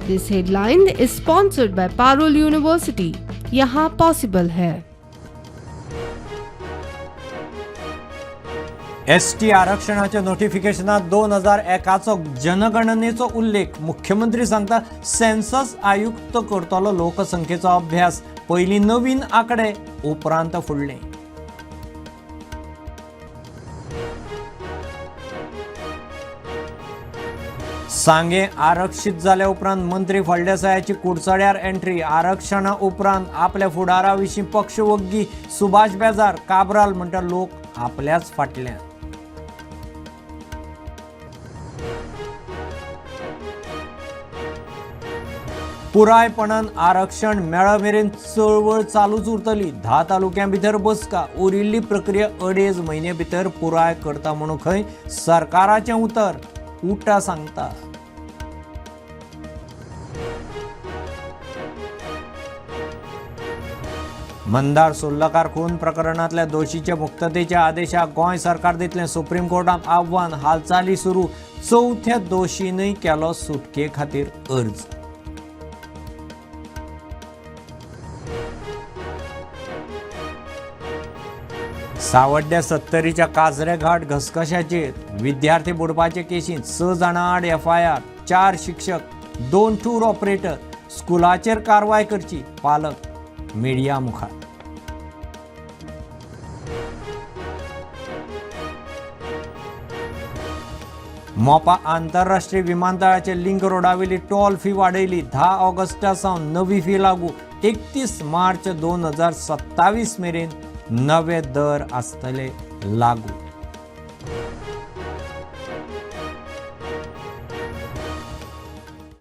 This headline is sponsored by Parul University. यहाँ possible है। ST आरक्षणाच्या नोटिफिकेशनात 2001चो जनगणनेचो उल्लेख. मुख्यमंत्री सांगता सेन्सस आयुक्त करतलो लोकसंख्येचो अभ्यास, पयलीं नवीन आंकडे उपरांत फुडले. सांगें आरक्षीत जाल्या उपरांत मंत्री फळदेसायाची कुडचड्यार एंट्री. आरक्षणा उपरांत आपल्या फुडारा विशीं पक्ष वग्गी. सुभाष बेजार, काब्राल म्हणटा लोक आपल्याच फाटल्यान. पुरायपणान आरक्षण मेळ मेरेन चळवळ चालूच उरतली. 10 तालुक्यां भितर बसका, उरिल्ली प्रक्रिया 2.5 म्हयने भितर पुराय करता म्हणून खंय सरकाराचें उतर उटा सांगता. मंदार सुर्लकार खून प्रकरणांतल्या दोशीच्या मुक्ततेच्या आदेशाक गोंय सरकार दितलें सुप्रीम कोर्टांत आव्हान. हालचाली सुरू, चवथ्या दोशीनय केलो सुटके खातीर अर्ज. सावड्ड्या सत्तरीच्या काजरे घाट घसघश्याचेर विद्यार्थी बुडपाचे केशींत 6 जाणां आड एफआयआर, 4 शिक्षक, 2 टूर ऑपरेटर. स्कुलाचेर कारवाय करची, पालक मिडिया मुखार. मोपा आंतरराष्ट्रीय विमानतळाचे लिंक रोडावेली टोल फी वाडयली. 10 ऑगस्टा सावन नवी फी लागू. 31 मार्च 2027 मेरेन नवे दर आसतले लागू.